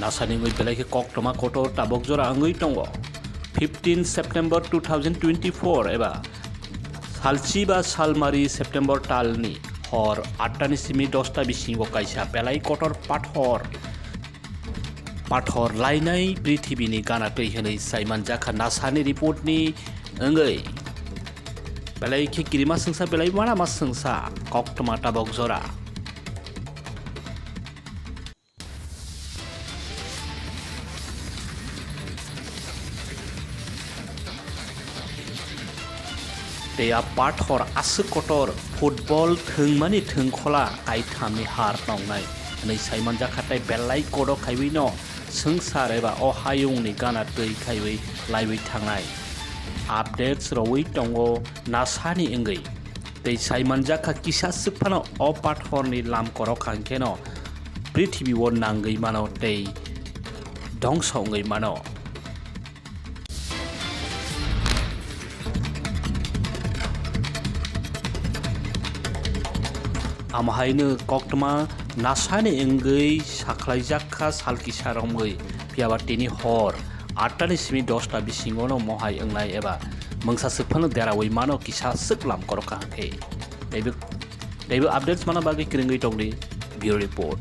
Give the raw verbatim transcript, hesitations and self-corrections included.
Nasani wngwi belai khe koktwma kotor tabok jora wngwi tongo. Fifteen September two thousand twenty-four eba salchi ba salmari September talni hor atta ni simi dosta bisingo kaisa belai kotor pathor, pathor lainai prithibini gana twi hwnwi saimanjakha nasani report ni wngwi. Belai khe kirima swngsa, belai manama swngsa, koktwma tabok jora. Tei a pathor aswk kotor, football thwngmani thwngkhola kaithamni har tongnai hwnwi saimanjakha, tei belai kodo khaiwino swngchar eba o hayungni gana twi khaiwi laiwi thangnai. Updates rowi tongo nasani wngwi. Tei saimanjakha kisa swk phano o pathorni lam korok hangkheno prithibi o nangwi mano tei dongso wngwi mano. Amo haino koktwma nasani wngwi sakhlaijakha sal kisa romwi, phiyaba tini hor atta ni simi dosta bisingono mohai wngnai eba mungsa swk phano derawi mano kisa swk lam korok kaham khe. Teibo, teibo updates mana bagwi kwrwngwi tongdi Bureau Report.